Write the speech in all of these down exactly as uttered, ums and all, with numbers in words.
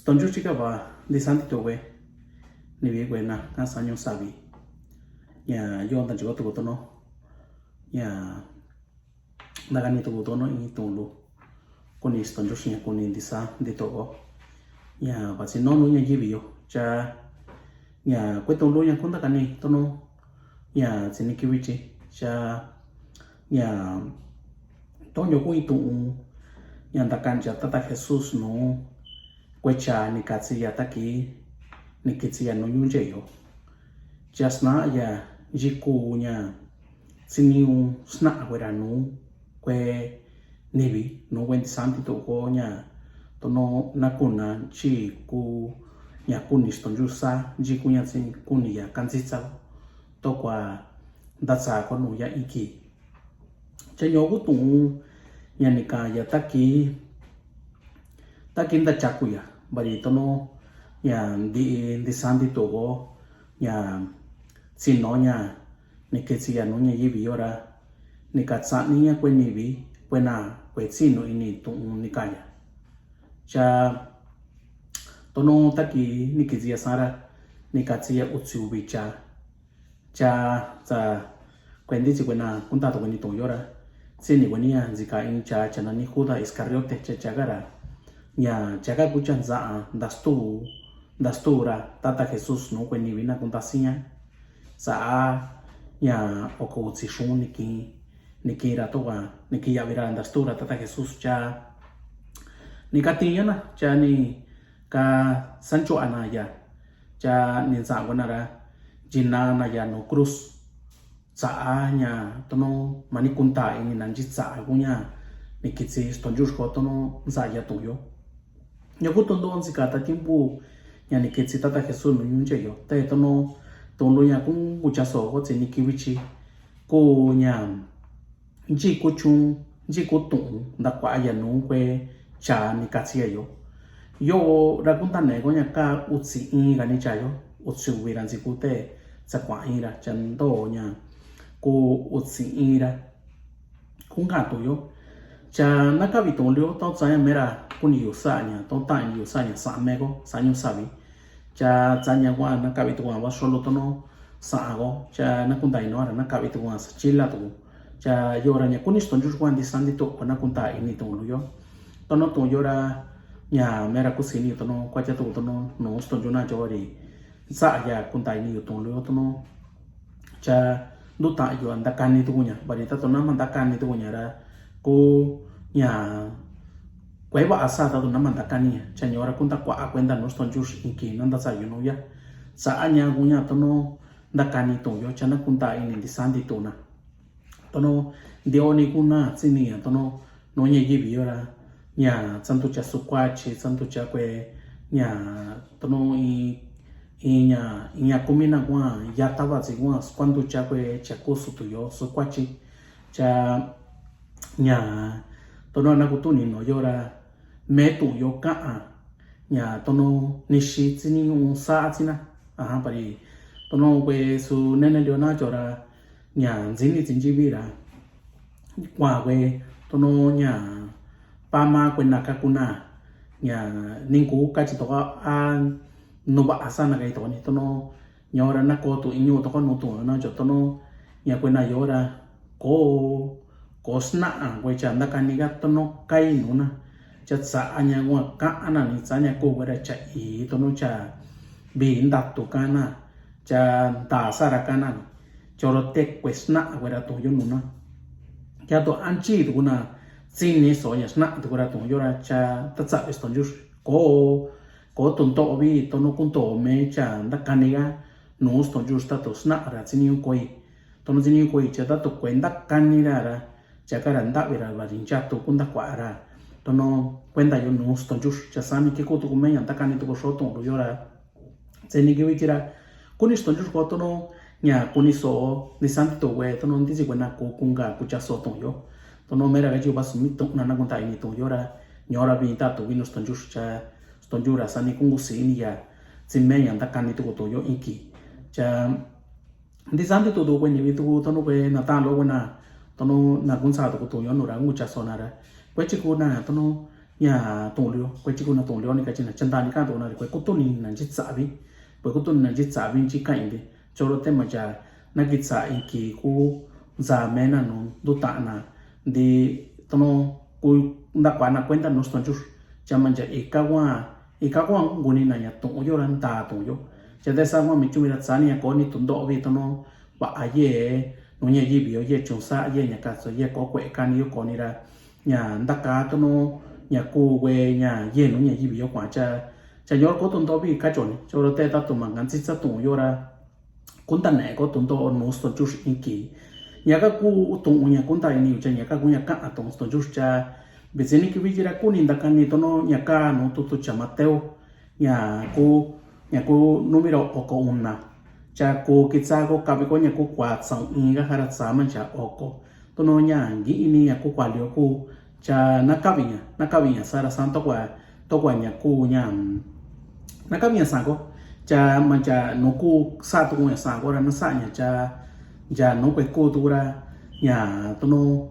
Stonyu chikava ntisanti tuve nivi kuena ka sañu savi ña yo ntachi ko tuku tono ña ntakani tuku tono in tuun lu kuni stonyu xia kuni ntisanti tuko ña vatsi nonu ña yivi yo cha ña kue tuun lu ña kuntakani tono ña tsini kivi chi cha ña toño ku in tuun ña ntakani cha tata Jesús nu kue cha ni katsi ya taki ni kitsi ya nu ñunche yo. Cha sna ya yiku ña tsiniu sna kuera nu kue nivi nu kue ntisanti tuko ña tono na kuna chi ku ña kuni stonyu sa yiku ña tsi kuni ya kantsitsa tokua ntatsa ko nu ya iki. Cha ño ku tuun ña ni kaya taki taki ntachaku ya vari tono ña nti ntisanti tuko ña tsino ña ni ketsi ya nu ña yivi yo ra ni katsani ña kue nivi kuena kue tsinu ini tuun ni kaya. Cha tono taki ni ketsi ya sara ni katsi ya utsi uvi cha cha tsa kuentitsi kuena kunta tuku ini tuun yo ra tsini kueni ya ntsika in cha cha nani Judas Iscariote cha chaka ra ña chaka ku cha ntsa'a ntastu ntastu ra tata Jesús nu kue nivi na kuntasiña. Tsa ña oko utsi xun ni ki ni ki ra toka ni ki yavi ra ntastu ra tata Jesús cha ni katiña na cha ni ka sanchua na ya cha ni ntsa'a kuena ra yina na ya nu cruz. Tsa ña tono mani kunta ini na nchi tsa ku ña ni kitsi stonyu ko tono ntsa'a ya tuun yo. Ña ku tonto ntsika ta tiempo ña ni ketsi tata Jesús nu ñunche yo te tono tuun lu ña ku kuchaso ko tsini kivi chi ku ña nchi ku chun nchi ku tuun ntakua ya nu kue cha ni katsi ya yo. Yo ra kuntane ko ña ka utsi in kani cha yo utsi uvi ra ntsi ku te tsa kua in ra cha nto ña ku utsi in ra kunka tuun yo. Cha na kavi tuun lu yo to tsa ña mera kuni yu sa ña to ta in yu sa ña sa me ko sañu savi. Cha tsa ña kua na kavi tuun va solo tono sa ko cha na kunta ino ra na kavi tuun sa chila tuun. Cha yo ra ña kuni stonyu kua ntisanti tuko na kunta ini tuun lu yo. Tono tuun yo ra ña mera kusini tono kua cha tuun tono nu stonyu na cho ri sa ya kunta ini yu tuun lu yo tono. Cha nduta yo ntakani tuku ña vari tatu nama ntakani tuku ña ra ku ña kueva asa tatu nama ntakani ña cha ño ra kunta kua kuenta nu stonyu inki na ntatsa yu nu ya. Tsa ña ku ña tono ntakani tuun yo cha na kunta ini ntisanti tuun na. Tono ntioni kuna tsini ña tono nu ña yivi yo ra ña tsantu cha sukuachi tsantu cha kue ña tono i i ña i ña kumina kua yata vatsi kua sukuantu cha kue cha kusu tuun yo sukuachi. Cha ña tono na kutuni no yo ra me tuun yo ka'a ña tono nixi tsini un sa tsina. Aha pari tono kue su nene lio na cho ra ña ntsini tsi nyivi ra kua kue tono ña pama kue na kakuna ña ningu kachi toka a nuva asa na kai toka ni tono ña ora na ko tu iñu toka nu tu na cho tono ña kue na yo ra ko ko sna kue cha ntakani ka tono kai nu na. Cha tsa ña kua kana ni tsa ña ko kue ra cha i tono cha vi ntatu kana cha nta sara kana ni. Choro te kue sna kue ra tuun yo nu na. Cha tu anchi tuku na tsini so ña sna tuku ra tuun yo ra cha tatsa vi stonyu ko ko tu nto vi tono kunto me cha ntakani ka nu stonyu tatu sna ra tsini koi. Tono tsini koi cha tatu kue ntakani ra ra cha ka ra ntavi ra vari nchatu kunta kua ra tono kuenta yo nu stonyu cha sani ke ku tuku me ña ntakani tuku so tuun lu yo ra. Tseni kivi chi ra kuni stonyu ko tono ña kuni so ntisanti tuve tono ntisi kuena ku kunka kucha so tuun yo. Tono mera ka chi uva sumi tuun na na kunta ini tuun yo ra ño ra vi tatu vi nu stonyu cha stonyu ra sani kungu sini ya tsi me ña ntakani tuku tuun yo iki. Cha ntisanti tutu kue nivi tuku tono kue na tan lo kuena tono na kuntsa tuku tuun yo nu ra kucha so na ra kue chi ku na tono ña tu'un lio, kuetchi kuna tu'un lio ni katyi na, chantaa ni ka'an tu'un na, kuekutuni na nchitsa'avi, kuekutuni na nchitsa'avi nchi ka'in te. Choro te ma cha na kitsa in kii ku nza mena nu ndu ta'an na nti tono ku ntakua'a na kuenta nu stonchux. Cha ma cha ika kua, ika kua kuni na ña tu'un yo ra ntaa tu'un yo. Cha te sa kua mi chumi ra tsani ña koni tundo'ovi tono va'a ye nu ña yivi yo ye chu'un sa ye ña katso ye ko kue'e kani yo koni ra ña ntaka tono ña ku kue ña ye nu ña yivi yo kua'a cha, cha ñor ko tundo'ovi kachoni. Choro te tatu ma nkantsitsa tu'un yo ra kuntane'e ko tundo'o nu stonchux in kii. Ña ka ku tu'un ña kunta ini yu cha ña ka ku ña ka'an tu'un stonchux cha vitsini kivi yi ra kuni ntakani tono ña ka nu tutu cha Mateo ña ku, ña ku numero oko una. Cha ku kitsa ko kavi ko ña ku kua tsa'un in ka jara tsa ma cha oko. Tono ña nki'ini ña ku kua lio ku cha na kavi ña, na kavi ña sa ra sa tokua, tokua ña ku ña na kavi ña sa ko. Cha ma cha nu ku sa tuku ña sa ko ra na sa ña cha, cha nu kue ku tuku ra ña tono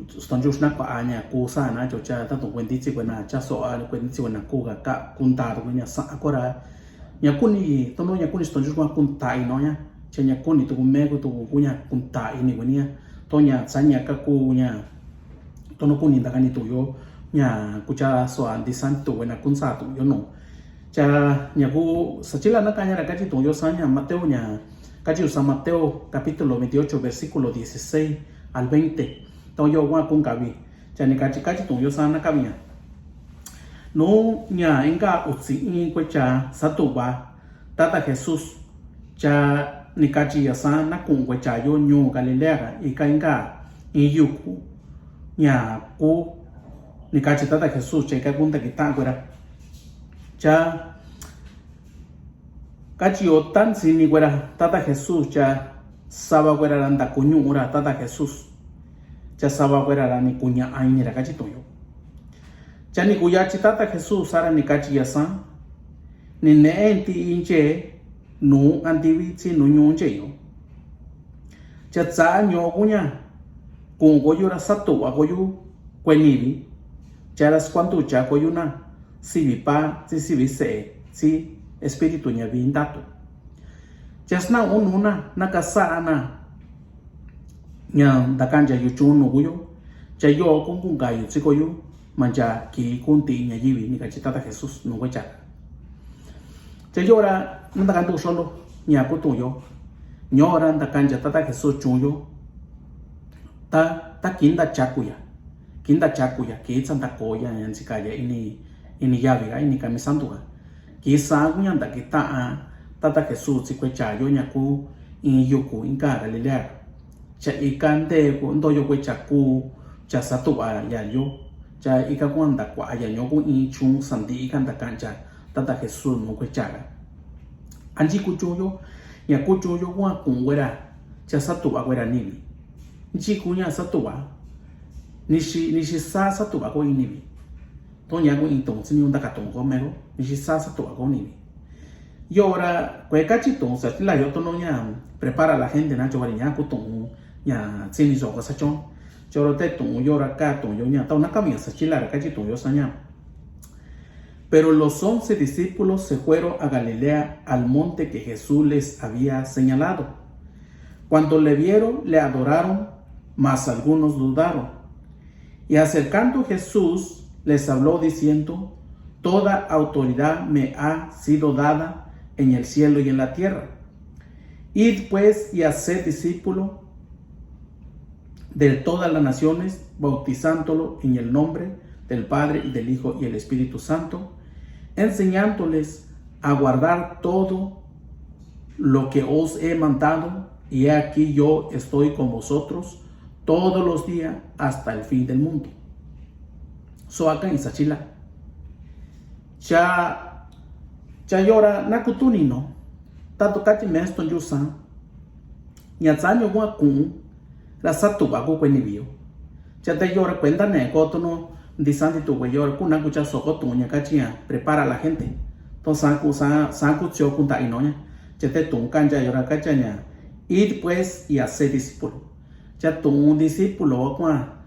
stonchux na kua'a ña ku sa na cho cha tatu kue ntitsi kue na cha so'a kue ntitsi kue na ku ka ka kunta tuku ña sa ko ra ña kuni tono ña kuni stonchux kua kunta ino ña. Cha ña kuni tuku me ku tuku ku ña kunta ini kue ni ña. To ña tsa ña ka ku ña tono kuni ntakani tu'un yo ña ku cha so'a ntisan tu'un kue na kuntsa tu'un yo nu. Cha ña ku sachila na kaña ra kachi tu'un yo sa ña Mateo ña kachi yu sa Mateo capítulo veintiocho versículo dieciséis al veinte. To yo kua kunkavi. Cha ni kachi kachi tu'un yo sa na kavi ña. Nu ña inka utsi in kue cha satu'va Tata Jesús. Cha ni kachi ya sa na ku'un kue cha yo ñuu Galilea ka ika inka in yuku ña ku ni kachi Tata Jesús cha ika ku ntakita'an kue ra. Cha kachi yo ta ntsini kue ra Tata Jesús cha sava kue ra ra ntakuñu'u ra Tata Jesús. Cha sava kue ra ra ni kuña'a ini ra kachi tu'un yo. Cha ni kuyachi Tata Jesús sa ra ni kachi ya sa ni ne'e nti'i nche nu antivi tsi nu ñu'u nche yo. Cha tsa'a ño'o kuña ku'un koyu ra satu'va koyu kue nivi. Cha ra skuantucha koyu na sivi Pa tsi sivi Se'e tsi Espíritu ña vi ntatu. Cha sna'u nuna na kasa'a na ña ntakancha yuchun nukuyo. Cha yo'o kunkunkayu tsi koyu mancha kii kunti'i ñayivi ni kachi Tata Jesús nu kue cha. Cha yo'o ra na ntakantu'u xolo ña kutu'un yo. Ño'o ra ntakancha Tata Jesús chuun yo. Ta ta kinta chakuya, kinta chakuya kitsa ntakoya ña ntsikaya ini, ini yavi ka ini kamisantu ka. Kisa kuña ntakita'an Tata Jesús tsi kue cha yo ña ku in yuku inka Galilea. Cha ika nte ku ntoyo kue cha ku cha satu'va ya yo. Cha ika kua ntakua'aya ño'o ku in chun santi ika ntakancha Tata Jesús nu kue cha ka. Anchi kuchun yo ña kuchun yo kua ku'un kue ra cha satu'va kue ra nivi. Nchi kuña satu'va nixi, nixi sa satu'va ko inivi. To ña ku in tu'un tsi ni un ntaka tu'un ko mero nixi sa satu'va ko nivi. Yo'o ra kue kachi tu'un sa tila yo tono ña prepara la gente na cho kua ri ña ku tu'un ña tsini so ko sa chon. Choro te tu'un yo'o ra ka tu'un yo ña tau na kami ña sa chila ra kachi tu'un yo sa ña. Pero los once discípulos se fueron a Galilea, al monte que Jesús les había señalado. Cuando le vieron, le adoraron, mas algunos dudaron. Y acercando Jesús, les habló diciendo: Toda autoridad me ha sido dada en el cielo y en la tierra. Id pues y haced discípulo de todas las naciones, bautizándolo en el nombre del Padre y del Hijo y el Espíritu Santo, enseñándoles a guardar todo lo que os he mandado, y he aquí yo estoy con vosotros todos los días hasta el fin del mundo. So aka isa chila. Cha, cha yo'o ra na kutuni no. Tatu kachi mesto yusa. Ña tsa ño'o kua ku'un ra satu'va ko kue nivi yo. Cha te yo'o ra kuenta ne ko tono nti santi tu kue yo'o ra kuna kucha soko tu'un ña kachi ña prepara la gente. To sa ku sa, sa ku tsio kunta ino ña. Cha te tu'un kancha yo'o ra kacha ña id pues y haced discípulo. Cha tu'un discípulo kua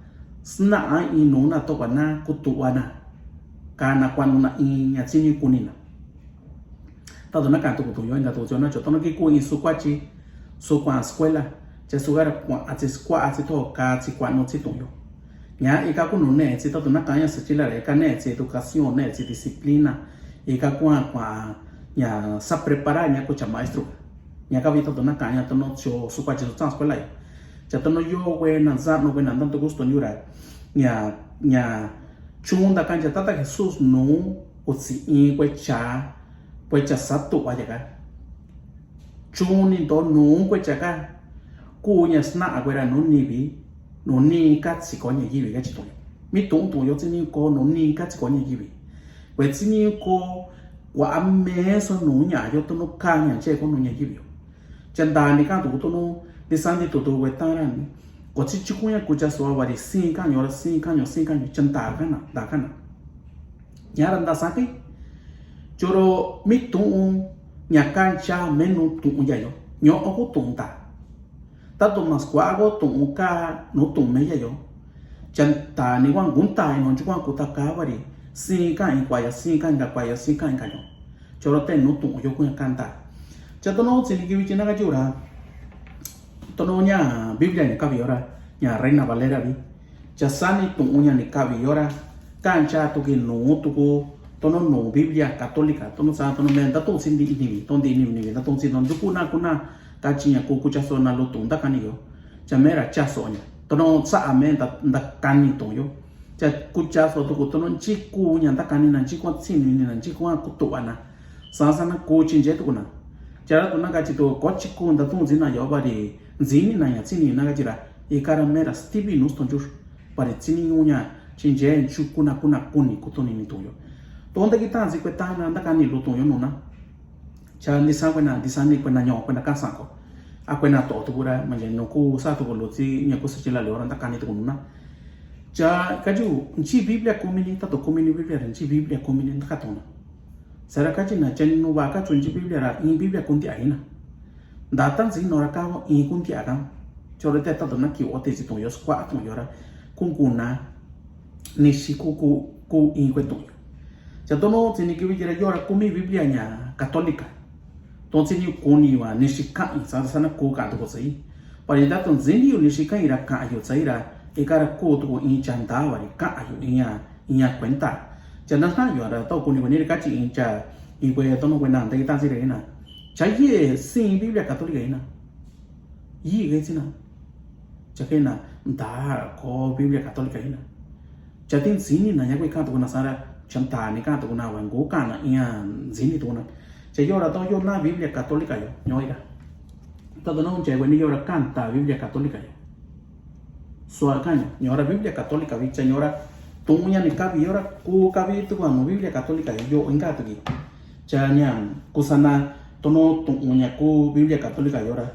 sna'a inu na to kua na kutu'va na. Kana kuanuna'i ña tsi ni kunina. Tatu na katuku tuyo inka tuyo na cho tono ki ku in sukuatyi, sukua'a escuela, cha sukara kua'atsi kua'atsi to katsi kuanu tsi tuyo. Ña ika kunu netsi tatu na kaña sa chila ika netsi educación, netsi disciplina, ika kua kua ña sa preparar ña kucha maestro. Ña kavi tatu na kaña tono cho sukuatyi so tsan escuela yo. Cha tono yo kuena, za'no kuena, tanto gusto ñura. Ña, ña, chunda kancha tata Jesús nu, utsi in kuecha, kuecha satu wayaka. Chuni to nu kuecha ka. Kuña sna akuera nu nivi, nu ni katsi koña yivi kachi to. Mi tun tun yo tsi ni ko nu ni katsi koña yivi. Kue tsi ni ko, kua ameso nu ña yo tono kaña che ko nu ña yivi yo. Chanda ni ka tu tono, ni sandi tu tu kuetara ni. Ko tsi chikuña kucha so avari sin kaño ra sin kaño sin kaño chanda kana, da kana. Ña ra nda saki. Choro mi tu'un ña kancha menu tu'un ya yo. Ño oku tu'un ta. Tatu mas kua ago tu'un ka nu tu'un me ya yo. Chanta ni wan gunta ino chukua kuta ka vari. Sin ka in kuaya sin ka inka kuaya sin ka inka yo. Choro te nu tu'un yo kuña kanta. Cha tono tsi ni kivi china ka chura. Tono ña Biblia ña kavi yora. Ña Reina Valera vi. Cha sani tu'un ña ni kavi yora. Kancha tuki nu tuku. Tono nu Biblia Católica. Tono sa tono me nda tu'un si ndi ini vi. Tono ndi ini vi nda tu'un si tono nduku na kuna. Kachi ña ku kucha so na lu tu'un nda kani yo. Cha mera cha so ña. Tono sa a me nda, nda kani tu'un yo. Cha kucha so tuku tono nchi ku ña nda kani na nchi kua tsini ni na nchi kua kutu'va na. Sa sa na ku chinche tuku na. Cha ra tu na kachi tu ko chi ku nda tu'un tsina yo vari. Nzini na ña tsini na kachira, ikara mera stivi nus tonchur, pari tsini ñuña, chinche nchu kuna kuna kuni kutuni ni tuyo. Tonta ki tan si kue tana nda kani lu tuyo nuna. Cha ni sa kuena, ni sa ni kuena ño, kuena ka sa ko. A kuena to tu kura, manje no ku sa tu ko lu tsi, ña ku sa chila le ora nda kani tu nuna. Cha, kaju, nchi Biblia kumini, tato kumini Biblia, nchi Biblia kumini, nda katona. Sara kachina, cha ni no va kachu nchi Biblia ra, in Biblia kunti ahina. Nda tan si nora ka in kunti aga. Chora te tatu na ki ote si tuyo skua tuyo ra. Kun kuna. Ni si ku ku ku in kue tuyo. Cha tono si ni ki vi ra yora kumi Biblia ña Católica. Ton si ni kuni wa ni si ka in sa sa na ku ka tu ko si. Pari tatu si ni ni si ka in ra ka yo sa ira. Ikara ku tu ko in chanda wa ri ka yo in ya in ya kuenta. Cha na sa yo ra to kuni kuni kachi in cha in kue tono kuena nda ki tan si re na. Cha ye sin Biblia Católica ina. Yi ke tsina. Cha ke na nda ko Biblia Católica ina. Cha tin tsini na ña kue ka tu na sara chanta ni ka tu na wan go ka na iya tsini tu na. Cha yo ra to yo na Biblia Católica yo ño ira. Tatu na un che kue ni yo ra kanta Biblia Católica yo. Sua kaña, ñora Biblia Católica vi, cha ñora tuña ni kavi yora, ku kavi tu kuanu Biblia Católica yo, inka tu ki. Cha ña, kusana, tono tuña ku Biblia Católica yora,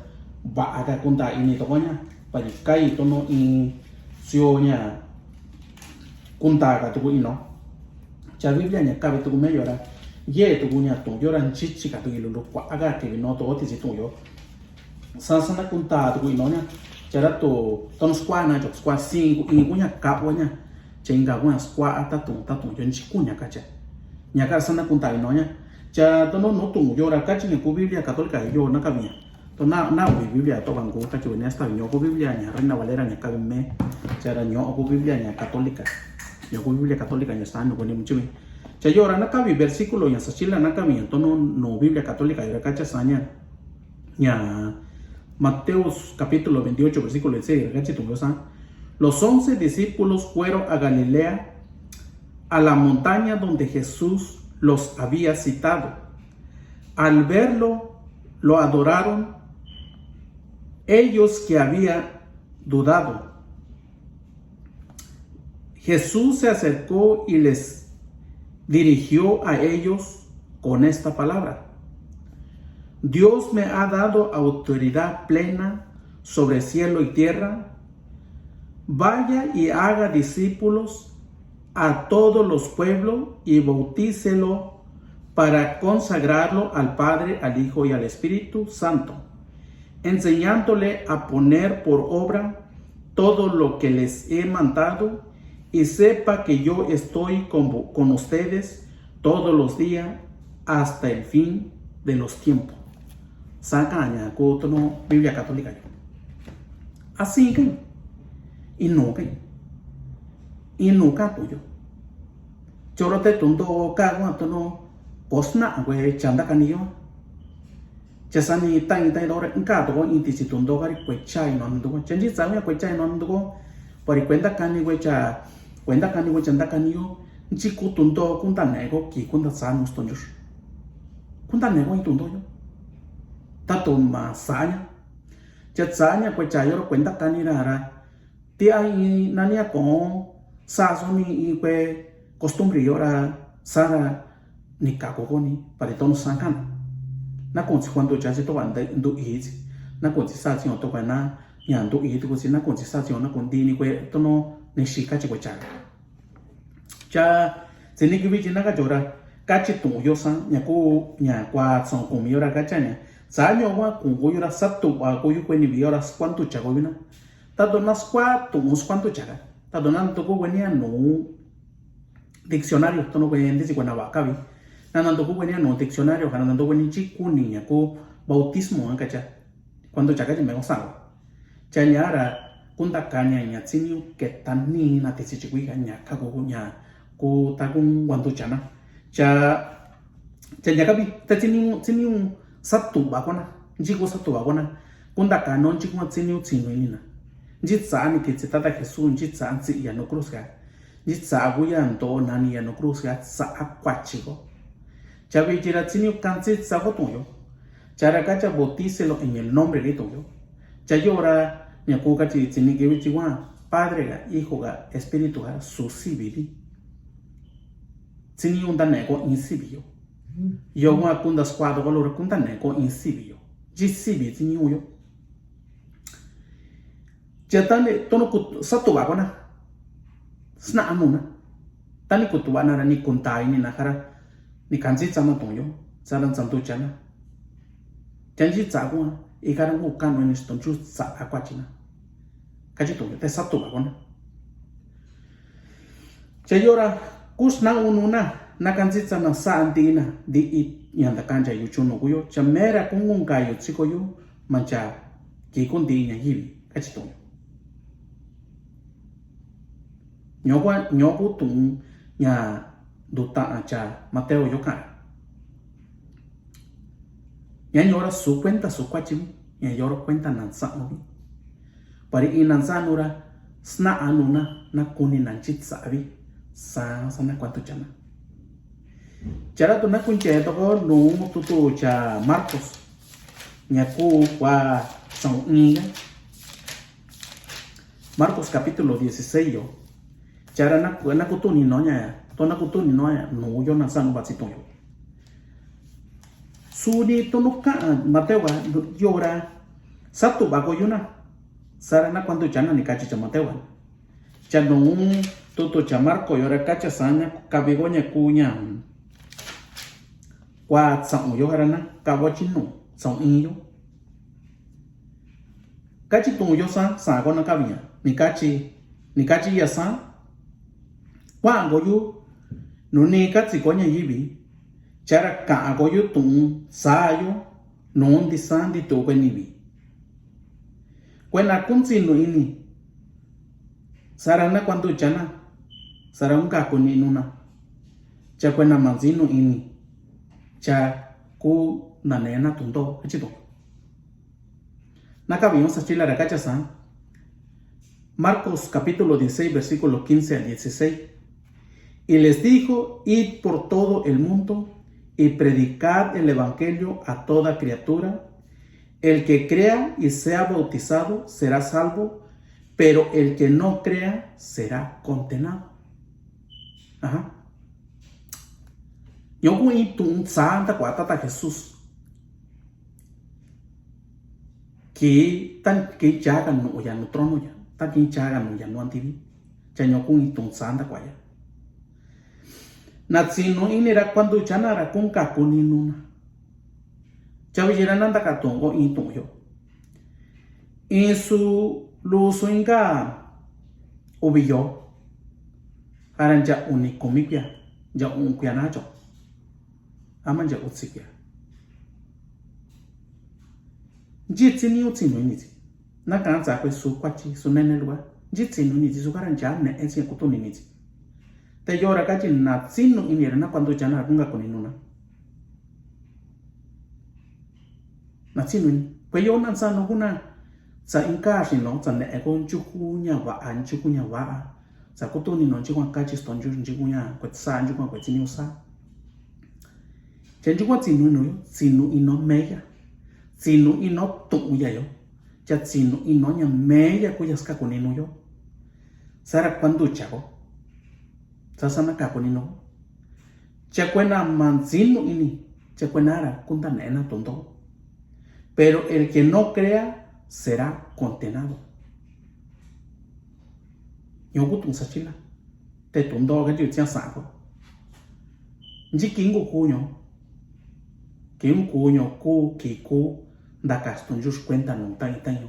ba aka kunta ini tokoña, pari kai tono in sio ña, kunta ka tu ku ino. Cha Biblia ña kavi tu ku me yora, ye tu ku ña tu yora nchichi ka tu ki lulu kua aka ki no to ti si tu yo. Sa sa na kunta tu ku ino ña. Chara tu tono skua na cho skua sin ku in ku ña ka wa ña. Cha inka ku ña skua a tatu tatu yo nchi ku ña kacha. Ña ka sa na kunta ino ña. Cha tono no tu yo ra kachi ña ku Biblia Católica yo na kavi ña. To na na u Biblia to kan ku kachi ña sta ño ku Biblia ña Reina Valera ña kavi me. Chara ño ku Biblia ña Católica. Ño ku Biblia Católica ña sa no ku ni muchi me. Cha yo ra na kavi versículo ña sa chila na kavi ña tono no Biblia Católica yo ra kacha sa ña. Ya, Mateos capítulo veintiocho, versículo dieciséis, los once discípulos fueron a Galilea, a la montaña donde Jesús los había citado. Al verlo, lo adoraron, ellos que habían dudado. Jesús se acercó y les dirigió a ellos con esta palabra: Dios me ha dado autoridad plena sobre cielo y tierra. Vaya y haga discípulos a todos los pueblos y bautícelo para consagrarlo al Padre, al Hijo y al Espíritu Santo, enseñándole a poner por obra todo lo que les he mandado, Y sepa que yo estoy con, con ustedes todos los días hasta el fin de los tiempos. Sa kaña ku tono Biblia Católica yo. Asi kaña. Inu kaña. Inu ka tuyo. Choro te tundo ka wa tono kosna we chanda kaniyo. Cha sani ta'i ta'i dore nka to ko inti si tundo kari kue chai no ndo ko. Chanji sa we kue chai no ndo ko. Pari kuenta kani we cha, kuenta kani we chanda kaniyo. Nchi ku tundo kunta ne ko ki kunta sa nus tonjur. Kunta ne ko in tundo yo. Tato ma saña. Cha saña kue cha yoro kuenta kani ra ra. Ti a i nani a kon sa so ni i kue costumbre yo ra sa ra ni ka ko ko ni pari tono sa kan. Na kon si kuanto cha si to kuan ndu i si. Na kon si sa si on to kuan na ña ndu i to ko si na kon si sa si on na kon di ni kue tono ni si ka chi kue cha. Cha si ni ki vi chi na ka chora ka chi tun yo sa ña ku ña kua son kun mi yo ra ka cha ña. Sa ño wa kun ko yo ra sa tu wa ko yo kue ni vi yo ra kuanto cha ko yo na. Tato na skua tu'un skua ntucha ka. Tato na ntuku kueni a nu diccionario tono kueni ndisi kuena vaka vi. Na na ntuku kueni a nu diccionario ka na ntuku kueni chi kuni ña ku bautismo a kacha. Kuanto cha kachi meko sango. Cha ña ra kunta kaña ña tsiniu keta ni na tisi chikui ka ña ka ku ña ku ta kun kuanto cha na. Cha Cha ña ka vi ta tsiniu tsiniu satuva kona. Nchi ku satuva kona. Kunta kano nchi ku tsiniu tsinu inina. Nchi tsa ni ki tsi tata Jesús nchi tsa ntsi ya no cruz ka. Nchi tsa ku ya ndo nani ya no cruz ka tsa a kuachi ko. Cha vi chi ra tsiniu kan tsi tsa ko tun yo. Cha ra ka cha bautícelo en el nombre de tun yo. Cha yo ra ña ku ka chi tsini ki vi chi wa Padre ka Hijo ka Espíritu ka su si vi di. Tsiniu nta ne ko in sivi yo. Yo wa kunta squad ko lo kunta ne ko in sivi yo. Ji sivi tsiniu yo. Cha tani tono kut satuva kona. Sna anu na. Tani kutuva na ra ni kunta ini na kara. Ni kansi tsama tun yo. Saran santu chana. Chanji tsa ko ikara ko kano ini ston chu tsa akwa china. Kachi tun yo te satuva kona. Cha yora kusna unu na, na kansi tsana sa anti na, di i ñanda kancha yu chunu kuyo, cha mera kungun kayo tsiko yu, mancha kikun di ña yivi, kachi tun. Ñoku, ñoku tun ña duta cha Mateo yo kara. Ña ñora su kuenta su kuachi mi, ña yoro kuenta nansa uvi. Pari i nansa nura sna anu na, na kuni nanchi tsavi, sa, sa na kuantu chana. Chara tu na kunche toko nu tutu cha Marcos. Ña ku kua sa uñiga. Marcos capítulo dieciséis yo. Chara na, na kutuni no ña, to na kutuni no ña, nu yo nansa nu batsi tun yo. Suni tono ka'a Mateo ka yora satuva ko yuna. Sara na kuantu chana ni kachi cha Mateo ka. Cha nu tutu cha Marko yora kacha sa ña kavi ko ña ku ña. Kua tsaun yo jara na kavo chi nu tsaun in yo. Kachi tun yo sa sa ko na kavi ña ni kachi ni kachi ya sa. Kua'an ko yu nuni katsi ko ña yivi. Chara ka'an ko yu tun sa yo nuu nti sa nti tu ko nivi. Kuena kuntsi nu ini. Sara na kuantu chana. Sara un kaku ni nuna. Cha kuena mantsi nu ini. Cha ku nane na tundo kachi tun. Na kavi ña sa chila ra kacha sa. Marcos capítulo dieciséis, versículo quince al dieciséis. Y les dijo: "Id por todo el mundo y predicad el evangelio a toda criatura. El que crea y sea bautizado será salvo, pero el que no crea será condenado." Aha. Ñoku i tun sa nta kua tata Jesús. Ki tan ki chaga nu ya nu trono ya. Tan ki chaga nu ya nu antivi. Cha ñoku i tun sa nta kua ya. Na tsinu ini ra kuantu chana ra kun kaku ni nuna. Chavi yera nanda ka tun ko i tun yo. Insu lusu inka uvi yo. Para ncha uni komi kuia, ncha u'un kuia nacho, ama ncha utsi kuia. Nchi tsi niu tsi nu ini tsi. Nakanxa kue su kuachi, su nene lua. Nchi tsi nu ini tsi, su kara ncha ne'e tsi kutuni ini tsi. Te yora kachi na tsi nu ini ra na kuandu chana ra kunka kuni nuna. Na tsi nu ini. Kue yo na tsa nu kuna. Tsa inka si no, tsa ne'e ko nchuku ña va'a, nchuku ña va'a. Tsa kutuni no nchuku kachi sto nchu, nchuku ña, kue tsa nchuku kue tsi niu sa. Cha nchuku tsi nu ino yo, tsi nu ino meya. Tsi nu ino tu'un ya yo. Cha tsi nu ino ña meya kuya ska kuni nu yo. Sara kuandu chako. Sasa na ka kuni nu. Cha kue na ma tsi nu ini. Cha kue nara kunta ne'e na tundo. Pero el que no crea será condenado. Ño kutu sa chila. Te tundo ka yu tsia sa ko. Nchi kingu kuño. Kingu kuño ku kiku. Nda kastu nchuku kuenta nu tañi taño.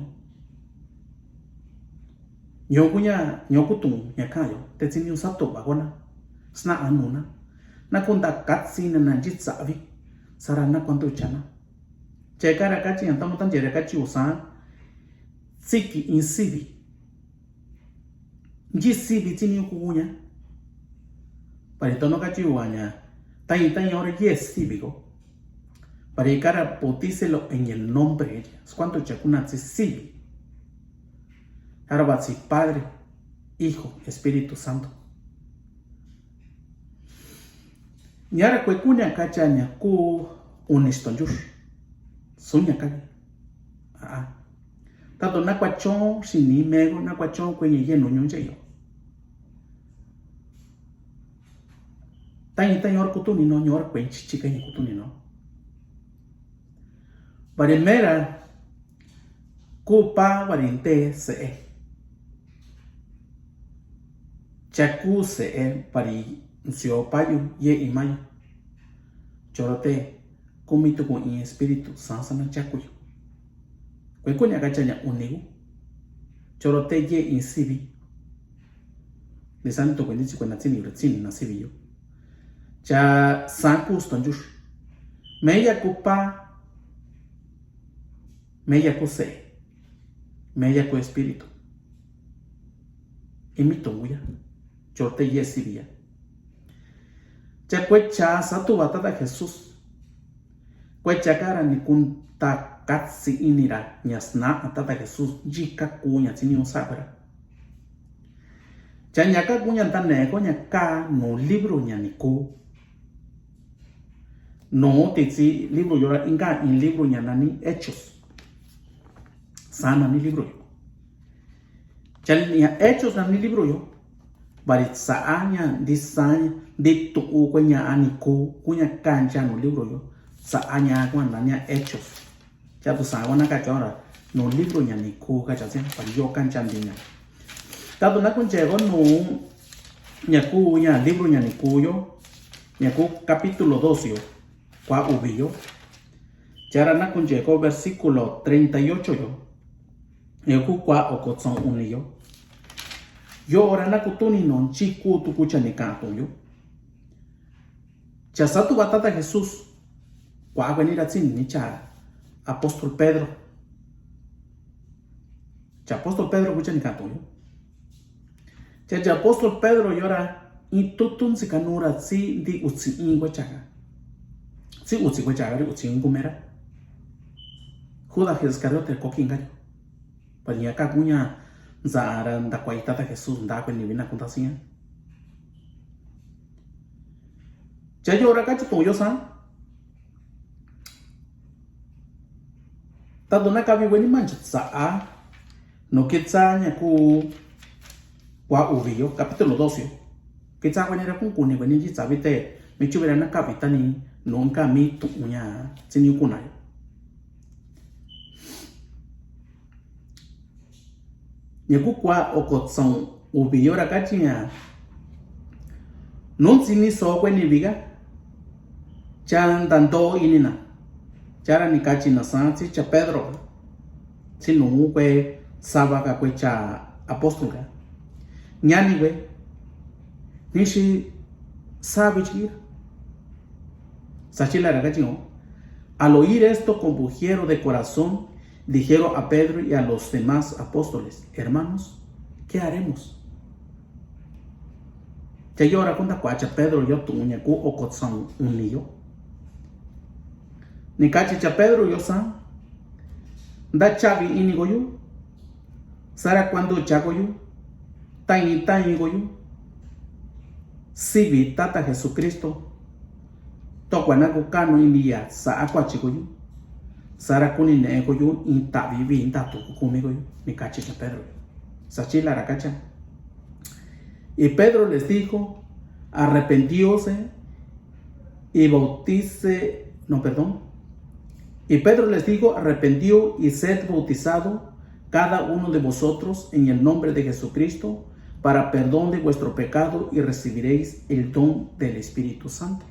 Ño kuña, ño kutu ña kayo. Te tsi niu sa tu ba kona. Sna anuna. Na kunta katsi na na nchi tsavi. Sara na kuandu chana. Chekara kachi ña tamo tan chera kachi usa. Tsiki in sivi. Nchi sivi tsi niu kuña. Pari tono kachi uaña. Tañi tañi ora ye sivi ko. Pari kara bautícelo en el nombre de Dios. Kuandu chakuna tsi sivi. Ara batsi Padre, Hijo, Espíritu Santo. Ñara kue kuña kacha ña ku unisto nchuku. Suña kagi. Aa. Tato na kua chon sini mego na kua chon kue ña yenu ñunche yo. Tañi tañi ora kutuni no, ñora kue chichi kaña kutuni no. Pari mera ku pa pari nte se'e. Chaku se'e pari nsi o payu ye imayu. Choro te kumi tuku in espíritu sansana chakuyu. Kue kuña kacha ña unigu. Choro te ye in sivi. Ni sani tuku ni tsi kue na tsini ura tsini na sivi yo. Cha san kusto nchuku. Meya ku pa. Meya ku se'e. Meya ku espíritu. Imi tunguya. Choro te ye sivi ya. Cha kue cha satuva tata Jesús. Kue chakara ni kunta katsi inira ña sna a tata Jesús nchi kaku ña tsi niu sa kuera. Cha ña kaku ña nta ne'e ko ña ka nu libro ña ni ku. Nu ti tsi libro yora inka in libro ña nani Hechos. Sa nani libro yo. Cha ña Hechos nani libro yo. Pari tsa'a ña nti sa nti tu'u kue ña a ni ku kuña kancha nu libro yo. Tsa'a ña kuña nani a Hechos. Cha tu sa kuña na kacha ora nu libro ña ni ku kacha tsi pari yo kancha nti ña. Tato na kunche ko nu ña ku ña libro ña ni ku yo. Ña ku capítulo dos yo. Kua uvi yo. Chara na kunche ko versículo treinta y ocho yo. Ña ku kua okotson uni yo. Yo ora na kutuni no nchi ku tuku cha ni katu yo. Cha satuva tata Jesús. Kua kue nira tsini cha apóstol Pedro. Cha apóstol Pedro ku cha ni katu yo. Cha cha apóstol Pedro yora in tutu ntsika nura tsi nti utsi in kue chaka. Tsi utsi kue chaka ri utsi in kumera. Judas Iscariote ko kinka yo. Pari ña kaku ña ntsa'ara nta kua i tata Jesús nta kue ni vina kunta siña. Cha yora kachi tuyo sa. Tato na kavi weni manchi tsa'a. No kitsa ña ku kua uvi yo, capítulo dos yo. Kitsa weni ra kun kuni weni nchi tsavi te mi chuvira na kavi tani no nka mi tu'un ña tsi ni kuna yo. Ña ku kua okotson uvi yora kachi ña. Nuntsi ni so kue ni viga. Cha nta nto ini na. Chara ni kachi na san tsi cha Pedro. Tsi nu kue sava ka kue cha apóstol ka. Ñani kue. Nixi sabi chikira. Sachi lara kachi, al oír esto, conbujeron de corazón, dijeron a Pedro y a los demás apóstoles: "Hermanos, ¿qué haremos?" Cha yora kunta kuacha Pedro yo tuña ku oko tsan uniyo. Ni kachi cha Pedro yo san, nda chavi ini koyu, sara kuandu cha koyu, tañi tañi koyu, sivi Tata Jesucristo, to kuana ku kanu ini ya sa kuachi koyu, sara kuni ne koyu in tavi vi ndatu ku kumi koyu, ni kachi cha Pedro. Sachi lara kacha. Y Pedro les dijo: "Arrepentíose y bautice, no, perdón." Y Pedro les dijo: "Arrepentíos y sed bautizado cada uno de vosotros en el nombre de Jesucristo para perdón de vuestro pecado y recibiréis el don del Espíritu Santo."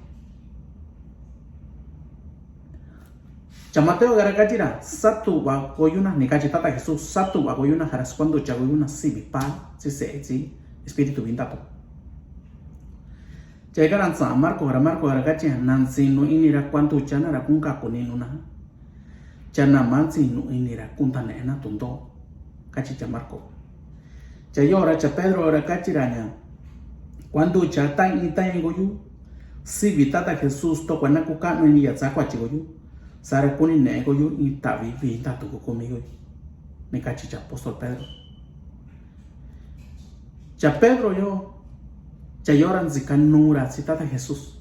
Cha Mateo kara kachira, satuva koyuna, ni kachi Tata Jesús, satuva koyuna, jara kuandu cha koyuna, sivi Pa, si Se'e, si Espíritu vi ndatu. Cha ikara ntsa Marko kara, Marko kara kachi, nantsinu inira kuandu cha nara kunka kuninu na. Cha namatsinu inira kunta ne'ena tundo, kachi cha Marko. Cha yora cha Pedro kara kachira ña, kuandu cha tañi tañi koyu, sivi Tata Jesús to kuana ku kanu ini ya sa kuachi koyu, sara kuni ne koyu in tavi vi ndatu ku kumi koyu, ni kachi cha apóstol Pedro. Cha Pedro yo, cha yora ntsika nura si Tata Jesús.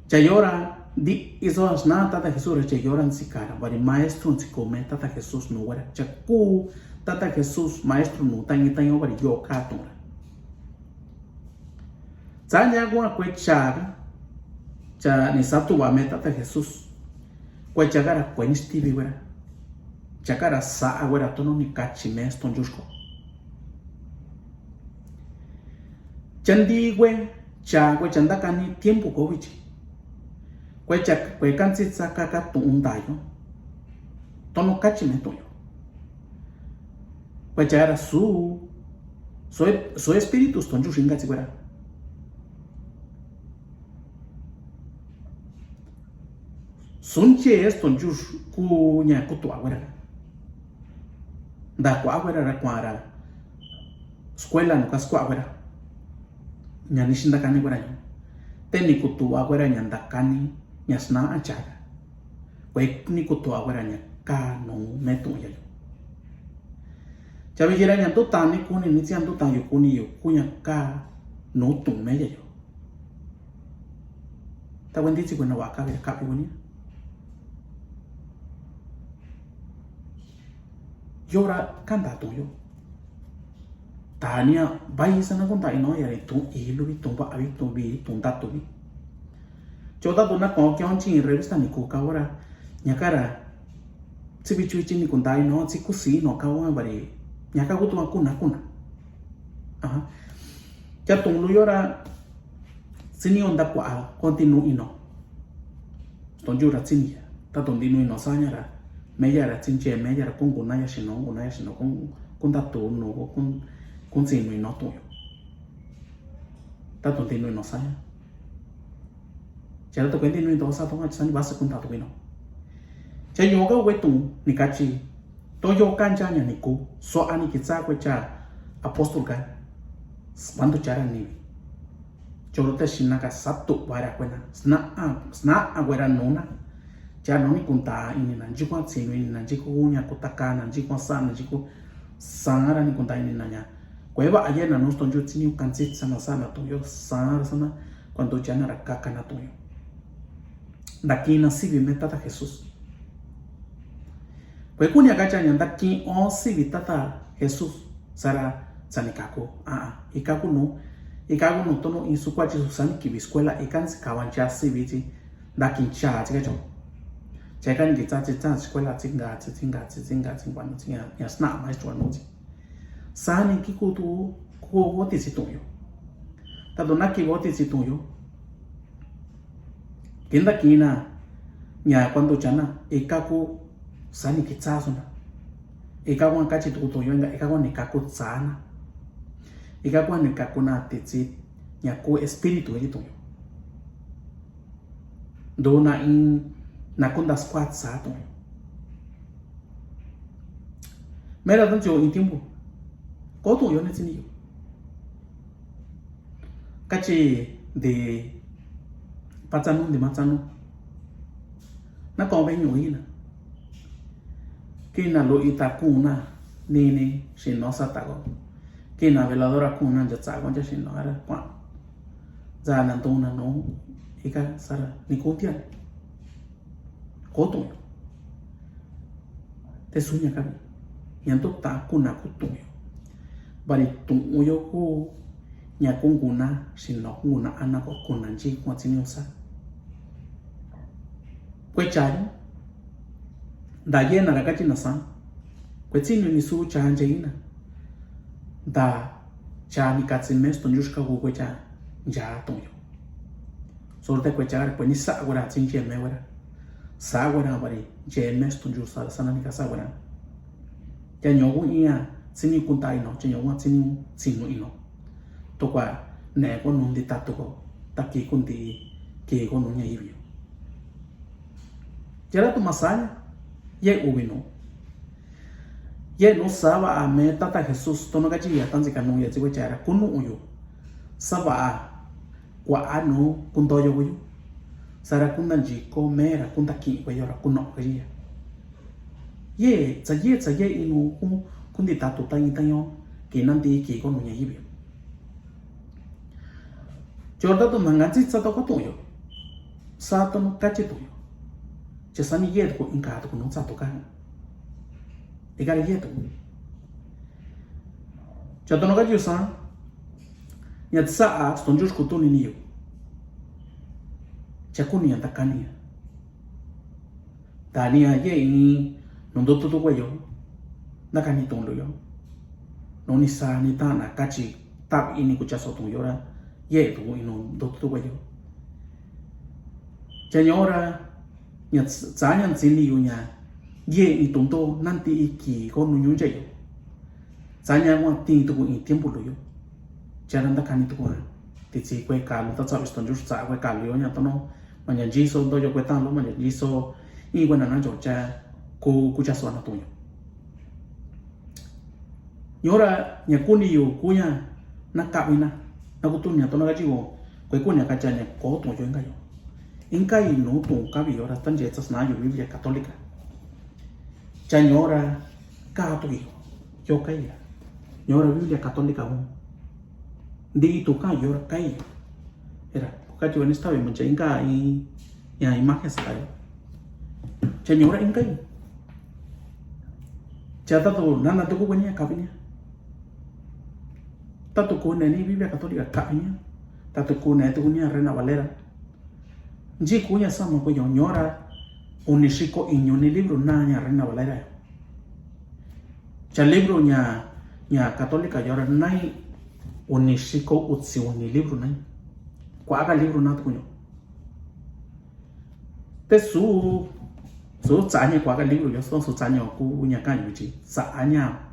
Cha yora di iso asna Tata Jesús ra, cha yora ntsikara, bari maestro ntsiko me Tata Jesús nuwera. Cha ku Tata Jesús maestro nu tañi tañi bari yo ka tunra. Tsaña kua kue chaka, cha ni satuva me Tata Jesús. Kue chakara kue ni stivi wera. Chakara sa awera tono ni kachi me stonjuxko. Cha ndi kue, cha kue cha ndakani tiempo ko vichi. Kue cha kue kantsitsa kaka tu'un ndayo. Tono kachi me tu'un yo. Kue chara su, su, su espíritu stonjuxi ngatsi kuera. Sunche stonjux kuña kutua kuera. Nda kua kuera ra kuara. Escuela no ka skua kuera. Ña nixi ndakani kuera ña. Teni kutua kuera ña ndakani ña sna achaga. Kue ni kutua kuera ña ka nu me tu'un yayo. Chaviyera ña ndutan ni kuni ni tsia ndutan yu kuni yu kuña ka nu tu'un me yayo. Ta kue nditsi kuena wa ka vira kapi kunia. Yora kanda tu'un yo. Tania bai sana kunta ino yari tu'un iluvi, tu'un va'avi, tu'un vi, tu'un ndatuvi. Chota tuna ko kion chin revista ni kuka ora. Ñakara. Tsi vichuichi ni kunta ino, tsi kusi ino ka ora bari. Ñaka kutu kuna kuna. Aha. Cha tu'un lu yora. Tsi ni onda kua, ko tinu ino. Stonjura tsiniya. Tato ndinu ino sañara. Meyara tsinche, meyara kun kunaya xino, kunaya xino, kun, kun tatu nu, kun, kun tsinu ino tuyo. Tato ndinu ino saña. Chara to kue ndinu ino sa to nga chisani basa kun tatu ino. Cha ñoka we tu, ni kachi. Toyo kancha ña ni ku, so ani kitsa kue cha apóstol ka. Kuandu chara ni. Choro te xina ka satu wara kuena. Sna a, sna a wera nuna. Cha no ni kunta ini na, njiku a tsinu ini na, njiku ña kutaka na, njiku a sa na, njiku sara ni kunta ini na ña. Kue va aye na nusto nju tsini u kantsitsa na sa na tuyo, sara sana, kuandu cha na ra kaka na tuyo. Ndaki na sivi me Tata Jesús. Kue kuni a kacha ña ndaki o sivi Tata Jesús. Sara sani kaku. A, a, ikaku nu. Ikaku nu tono insu kua chi su sani kivi escuela ikan si kawan cha sivi chi. Ndaki cha chi kacho. Cha ikan ki cha chi cha escuela chi nga chi chi nga chi chi nga chi nga chi ya sna maestro nu chi. Sani ki kutu ku voti si tuyo. Tato naki voti si tuyo. Kinda kina, ña kuandu chana, ikaku sani kitsa suna. Ikaku a kachi tuku tuyo, inga ikaku ni kaku tsana. Ikaku ni kaku na titsi, ña ku espíritu i tu'un yo. Du'na in na ku nda squad sa tu'un yo. Mera tanti yo in tiempo ko tu'un yo ni tini yo. Kachi di patsa nu di matsa nu. Na ko be ñu ina. Kina lu ita kuna nini sino sata ko. Kina veladora kuna ja tsa ko ja sino ara kwa. Ja na tuna no ika sara ni kutia. Ko tu'un yo. Te suña ka ña nto ta kuna ku tu'un yo. Bari tu'un yo ku ña ku nguna sino nguna ana ko kuna ji ku tini usa. Kue chayo. Nda yena ra kachi na sa. Kue tini ni su cha nje ina. Nda cha ni katsi mes to njush ka ku kue cha nja tu'un yo. Sorte kue cha kue ni sa kue ra tsin je me kue ra. Sa kue ra bari je mes to njush sa sana ni ka sa kue ra. Cha ño ku ia tsin ni kunta ino, cha ño ku tsin ni tsin no ino. Tokua ne ko nu ndi tatu ko, ta ki ku ndi ki ko nu ña ibi yo. Yara tu masaya, ye ubi nu. Ye nu sava a me tata Jesús, tono kachi ya tanzi ka nu ya tsi kue chara, ku nu uyu. Sava a, kua a nu, ku nto yo uyu. Sara ku nda ji ko mera, ku nda ki kue yo ra, ku no kachi ya. Ye, tsa ye, tsa ye inu, ku, ku ndi tatu ta in ta yo, ki na ndi ki ko nu ña ibi yo. Chorda tu manga tsi tsa to ko tu'un yo. Sa to nu kachi tu'un yo. Cha sa ni ye to ko inka to ko nu tsa to ka. Ikara ye to. Cha to nu kachi yo sa. Ña tsa a stonjus ku tu ni ni yo. Cha ku ni ya ta ka ni ya. Tania ye i nu nto tutu kue yo. Na ka ni tu'un lu yo. Nu ni sa ni tana kachi tavi ini kucha so tu'un yo ra. Ye tu i nu nto tutu kue yo. Cha ñora ña tsa ña tsin ni yu ña. Ye i tu'un to nanti i ki ko nu ñu nje yo. Tsa ña kua tin tuku in tiempo lu yo. Chara nta kani tuku a. Titsi kue kalu ta tsa visto njus tsa kue kalu yo ña tono. Ma ña jiso nto yo kue tan lo ma ña jiso. I kue na na yo cha ku ku cha so na tu'un yo. Ñora ña kuni yo ku ña na kavi na. Na ku tu'un ña tono ka chigo. Kue ku ña ka cha ña ko tu'un yo inka yo. Inka i nu tu'un kavi yo ra tan je tsasna yo Biblia Católica. Cha ñora ka tu'un yo. Yo kai ra. Ñora Biblia Católica un. Ndi tu ka yo ra kai. Era, ka chigo ni stavi mun cha inka i ya imagen sa kai. Cha ñora inka i. Cha tatu nana tuku kue ni kavi ni. Tatu ku ne ni Biblia Católica kavi ni. Tatu ku ne tuku ni Reina Valera. Nji ku ña sama ku yo ñora. Uni xiko iñu ni libro na ña Reina Valera. Cha libro ña ña Católica yo ra nai. Uni xiko utsi uni libro nai. Kua ka libro na tuku yo. Te su su tsaña kua ka libro yo so su tsaña ku ña ka yo chi tsaña.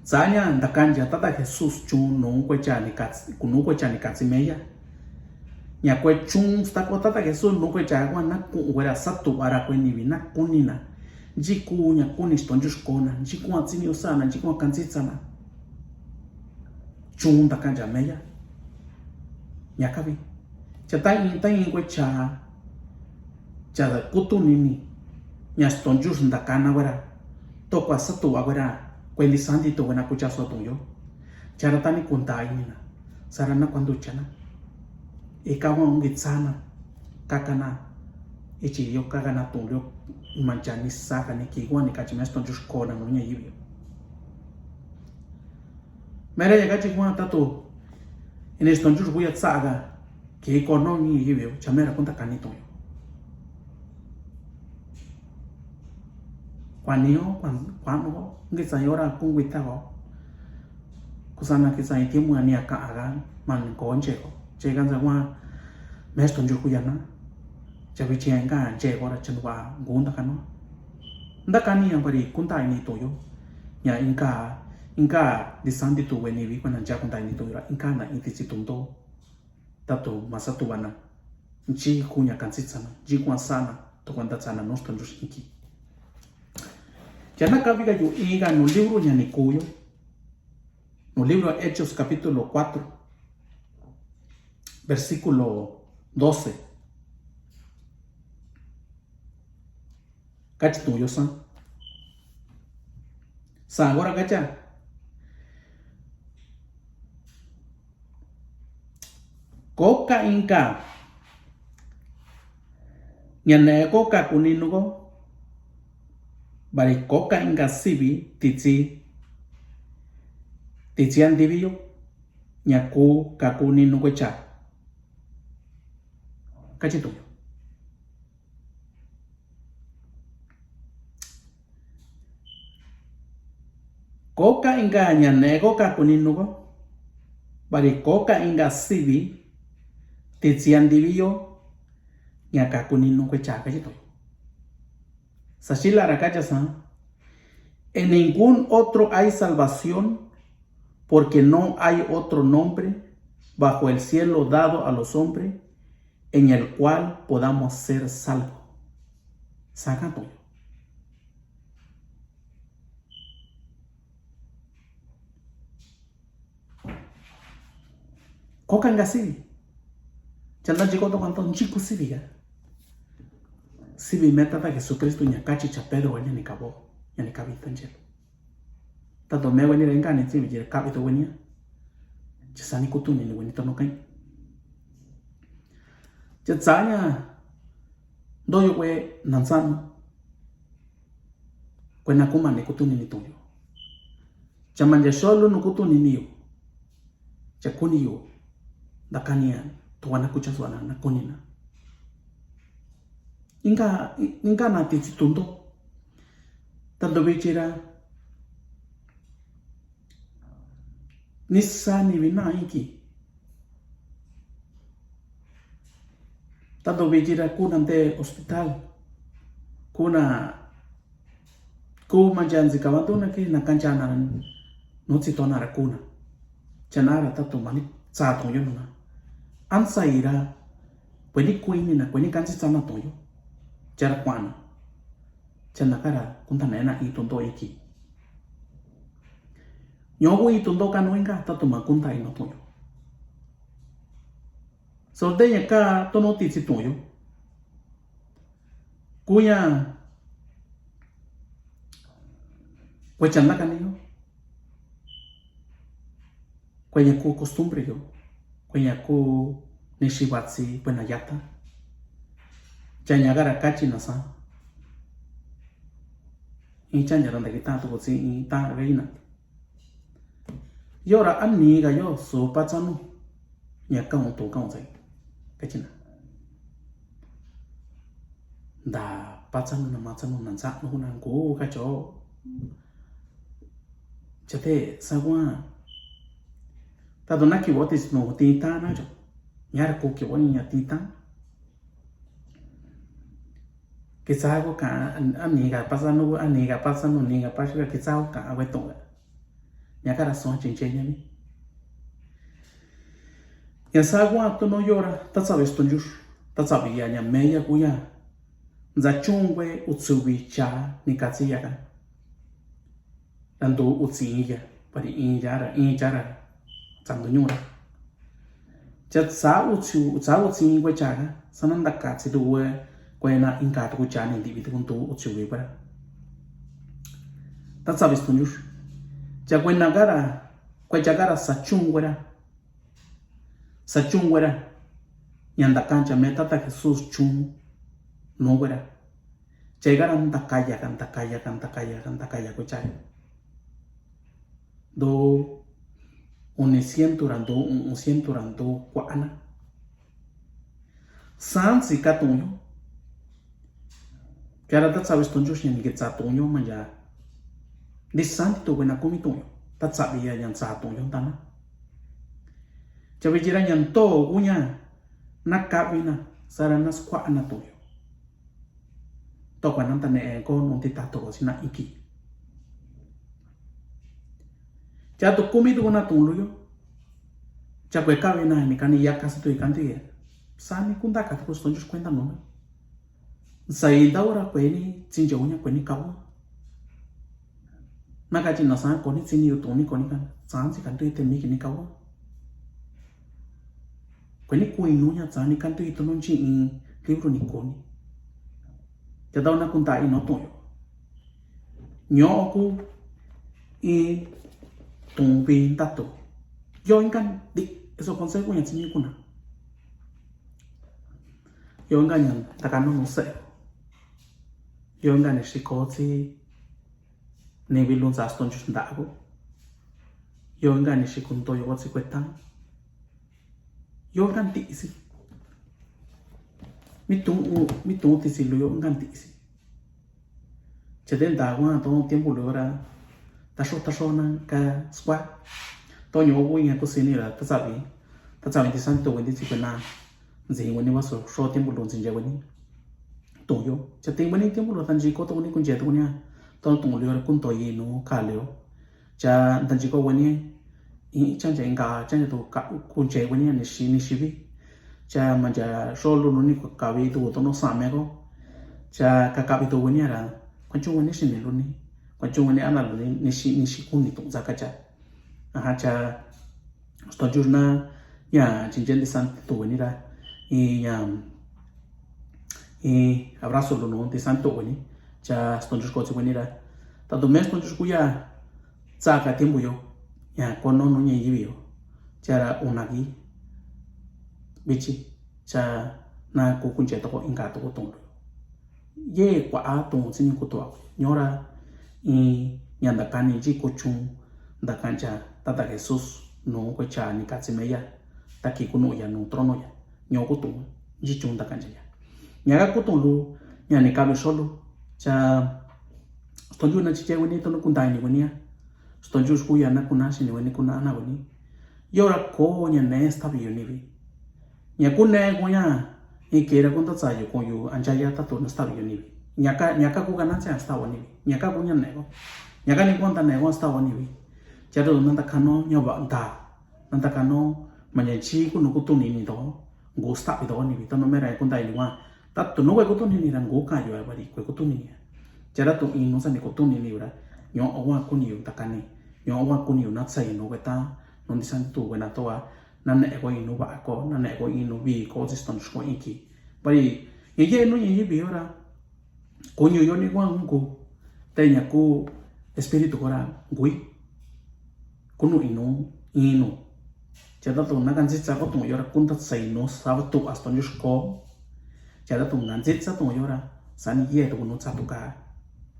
Tsaña nda kanja tata Jesús chun nu kue cha ni katsi ku nu kue cha ni katsi meya. Ña kue chun sta ko tata Jesús nu kue cha kua na ku kue ra sa tu ara kue ni vi na ku ni na. Nji ku ña ku ni sto njus ko na nji kua tsi ni usa na nji kua kantsitsa na. Chun nda kanja meya. Ña kavi. Cha ta in ta in kue cha. Cha da kutu ni ni. Ña sto njus nda kana kue ra. Tokua sa tu a kue ra. Kue ni sandi tu kue na ku cha so tu'un yo. Cha ra ta ni kunta ini na. Sara na kuandu chana. Ika wa ungi tsana. Kakana. Ichi yo kakana tu'un yo. Mancha ni saka ni ki wa ni kachi me sto njus ko na nu ña ibi yo. Mera ya kachi kua tatu. Ini sto njus ku ya tsaga. Ki ko no ni ibi yo. Cha mera kunta kani tu'un yo. Kua ni yo, kua, kua no. Ngi tsa yo ra kungui ta ko. Kusana ki tsa i timu ni aka aga. Man ko nje ko. Che kan sa kua. Me sto njus ku ya na. Cha vi chi nga nje ko ra chen wa ngu nda kano. Nda kani ya bari kunta ini tu'un yo. Ña inka, inka di sandi tu weni vi kua na ja kunta ini tu'un yo ra. Inka na iti tsi tu'un to. Tatu masatuana nchi kuña kansi tsana nchi kuan sana to kuenta tsana nuestro Dios inki. Yana kabi ga yu inga no libro ña ni kuyo. No libro Hechos capítulo cuatro, versículo doce. Kachi tuyo sa. Sa agora kacha. Koka inka ña ne koka kuni nuko. Bari koka inka sibi titsi. Titsi antibiyo. Ña ku ka kuni nuko cha. Kachi tuyo. Koka inka ña ne koka kuni nuko. Bari koka inka sibi titsi antibiyo. Ña ka kuni nuko cha kachi tuyo. Sa xi lara kacha sa. En ningún otro hay salvación, porque no hay otro nombre bajo el cielo dado a los hombres en el cual podamos ser salvos. Sa ka tuyo. Koka inka sibi. Chalta chiko to kanto nchi ku sibi ga. Sibi me Tata Jesucristo ña kachi cha Pedro ña ni kabo ña ni kabi tanchelo. Tato me wenira inka ni tsi mi jira kabi to wenia. Cha sani kutunini weni tono kai. Cha tsanya doyo we nansan. Kuena kuma ni kutunini tuyo. Cha manja xolu no kutunini yo. Cha kuni yo. Dakania to wana kucha suana na kunina. Inka inka na titsi tundo. Tando bichira. Nisa ni vina inki. Tando bichira kuna nte hospital. Kuna ku mancha nzi kavantuna ki na kancha nara. Nutsi to nara kuna. Cha nara tatu mani tsa tuyo nuna. Ansa ira. Kueni kuini na kueni kansi tsana tuyo. Chara kuana. Cha nakara kunta nena i tundo iki. Ñogu i tundo kanu inka tatu ma kunta ino tuyo. Sorte ña ka tono titsi tuyo. Kuña. Kuecha nakani yo. Kueña ku costumbre yo. Kueña ku nixivatsi kuena yata. Chaña gara kachi nasa. Iña chaña randa kita tukutsi iña ta veina. Yora ani ga yo su patsanu. Ña kaun tu kaun sai. Kachina. Nda patsanu na matsanu na nsa nu na ngu kacho. Chate sagua. Tadu na kiwoti snu tinta na cho. Ñara ku kiwoni ña tinta. Kisago ka ani ga patsanu ani ga patsanu ni ga patsanu kisago ka awe tonga. Ña kara sua chinche ña mi. Ña sagua tono yora tatsabe stonjur. Tatsabe ya ña meya kuya. Nza chungwe utsubi cha ni katsi yaka. Randu utsi inya pari inya ra inya ra. Tsandu ñura. Cha tsa utsi tsa utsi inya kwe chaka sana ndaka tsi duwe. Kwe na inka tuku cha ni ndibi tuku ndu utsi wi para. Tatsabe stonjur. Cha kwe na gara kwe cha gara sa chungwe ra. Sa chungwe ra. Ña ndaka cha me tata Jesús chung nungwe ra. Chai gara ndakaya ka ndakaya ka ndakaya ka ndakaya ko chai. Do uni sientu ra do un sientu ra do kuana. Sansi ka tuño. Kara ta tsabi stonjo siña ni ke tsa tuño manja. Di santi tu wena kumi tuño. Ta tsabi ya yan tsa tuño tana. Chabi jira yan to guña. Na kabina sara na skuana tuño. Tokua nanta ne ko nunti tatu ko sina iki. Cha tu kumi tu na tun luyo. Cha kuekavi na ni kani yaka sa tu i kantui ya. Sani kunta ka tu ku Stonjux kuenta no na. Sai nda ora kueni tsinjau ña kueni kawa. Na ka chi na sa koni tsini yu tuni koni kan. Sa si kantui te mi kini kawa. Kueni kui nu ña sa ni kantui tu no chi in libro ni koni. Cha dau na kunta i no tu yo. Ñoku i tun vi nda tu. Yo inkan di eso consejo ña tsini kuna. Yo inkan ña takano no se. Yo inkan ni xiko tsi ni vi lun sa Stonjux nda ku. Yo inkan ni xiko nto yo tsi kueta. Yo inkan ti si. Mi tun u, mi tun ti si lu yo inkan ti si. Chete nda wan to tiempo lu ra. Taxo taxo na ka skua. To ño u ña ku sini ra ta sabi. Ta sabi ti san to wen ti si kuena. Nzi wen ni wa so so tiempo lu nzi ja wen ni. To yo. Chete wen ni tiempo lu tan ji ko to ni kun je to ni. To to lu ra kun to yi no ka leo. Cha ntanchi ko weni i chancha inka chancha tu ka kunche weni ni shi ni shibi. Cha mancha solo no ni kavi tu tono same ko. Cha ka kavi tu weni ara. Kwanchu weni shi ni luni. Kwanchu weni ana luni ni shi ni shi kuni tu zaka cha. Aha cha Stonjux na ña chinchen di san tu weni ra. I ña i abrazo lu no di san tu weni. Cha Stonjux ko tsi weni ra. Ta tu mes Stonjux ku ya. Tsaka tiempo yo ña kono no ña yivi yo. Chara unaki. Bichi cha na ku kunche toko inka toko tun. Ye kua a tun tsini kutua. Ñora i ña ndakani ji kuchun ndakancha tata Jesús no kue cha ni katsi meya. Taki kunu ya no trono ya. Ño kutun ji chun ndakancha ya. Ña ka kutun lu ña ni kabi solu. Cha Stonjux na chiche weni tono kunta ini weni ya. Stonjux ku ya na kuna sini weni kuna na weni. Yo ra ko ña ne stabi yo nivi. Ña ku ne ko ña i kera kun ta tsa yo ko yo anja ya ta to na stabi yo nivi. Ña ka ña ka ku ka na tsa stabi nivi. Ña ka ku ña ne ko. Ña ka ni ko ta ne ko stabi nivi. Cha to na ta kano ña ba ta. Na ta kano ma ña chi ku no kutun ini to. Ngu stabi to nivi. To no mera kun ta ini wa. Ta tu no kue kutuni ni ra ngu ka yo a bari kue kutuni ni. Chara tu inu sa ni kutuni ni ra. Ño owa kuni yo takani. Ño owa kuni yo na tsai no kue ta. No ni san tu kue na to a. Na ne ko inu ba ko. Na ne ko inu bi ko si Stonjux ko inki. Bari ye ye no ye ye bi yo ra. Ko ño yo ni wa ngu. Te ña ku espíritu ko ra ngui. Kunu inu inu. Cha ta tu na kanzitsa ko tu yo ra kun ta tsai no sa tu a Stonjux ko. Cha ta tu kanzitsa tu yo ra sani ye tu no sa tu ka.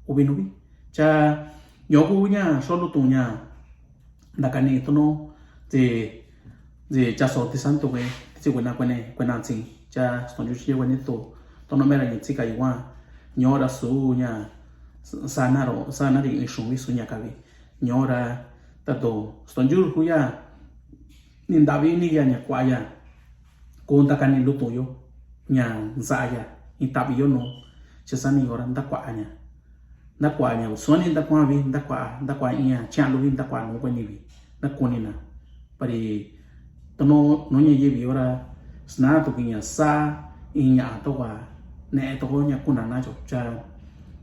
Ubi nubi. Cha yo ku ña solu tu ña. Ndakani tu no. Ti ti cha so ti san tu ke. Ti ku na kuene kuena tsi. Cha Stonjux ye kuene tu. Tu no mera ña tsi ka iwa. Ño ra su ña. Sa na ro sa na ri ni shun wi su ña kabi. Ñora ta to Stonjux ku ya ni ndabi ni ya ña kua ya. Ku ndakani lu tu yo ña nza ya ni tabi yo no. Chesa ni ora ndakua ña. Ndakua ña suani ndakua bi ndakua ndakua ña cha lu bi ndakua no kue ni bi. Ndakuni na. Pari Tono no ña yebi ora sna to kiña sa iña to wa ne to ña kuna na cho cha.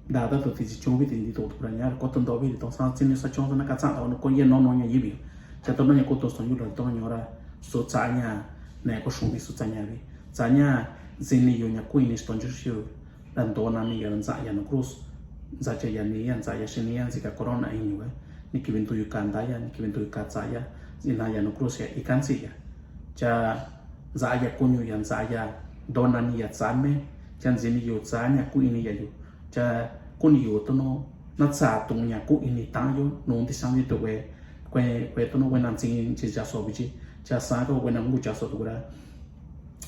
Da da to ti chi chon bi ti ndi to to pra ña ko to ndo bi to sa tsin sa chon na ka sa no ko ye no no ña yebi. Cha to no ña ko to so yu lo to ña ora so tsa ña ne ko shon bi so tsa ña bi. Tsa ña zini yo ña ku ini sto ju shu. Ra ndo na ni ya nza ya no cruz. Nza che ya ni ya nza ya shi ni ya nzi ka corona iñu ga. Ni ki vintu yu ka nda ya, ni ki vintu yu ka tsa ya. Zina ya no cruz ya i ka nzi ya. Cha nza ya kuñu ya nza ya. Ndo na ni ya tsa me. Cha nzi ni yu tsa ña ku ini ya yu. Cha ku ni yu to no na tsa tu ña ku ini ta yu. No ndi sang di to we. Kue kue to no we na nzi nzi ja so bi chi. Cha sa ko we na ngu ja so to ra.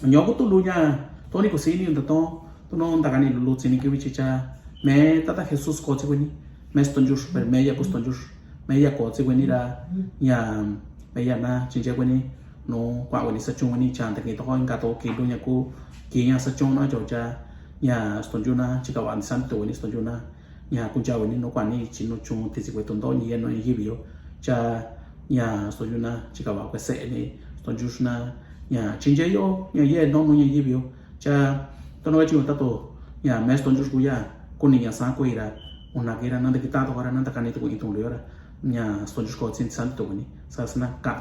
Ño ku tu lu ña to ni ku si ni nda to to no nda ka ni lu lu tsi ni ki wi chi cha me tata Jesus ko tsi ku ni me ston ju super me ya ku ston ju me ya ko tsi ku ni ra ña me ya na chin che ku ni no kwa ku ni sa chung ni cha nda ki to ko nga to ki lu ña ku ki ña sa chung na jo cha ña ston ju na chi ka wa ni san to ni ston ju na ña ku ja ku ni no kwa ni chi no chung ti tsi ku to ndo ni ye no ni yi bi yo cha ña ston ju na chi ka wa ku se ni Tontiuxna ña chinche yo ña ye no nu ña yibiu. Cha tono ga chiu tato ña mes tontiux kuya kuni ña san kuira. Una kira nanda kita to kara nanda kani to kuin to yora. Ña tontiux ko tsin san to kuni sasna ka.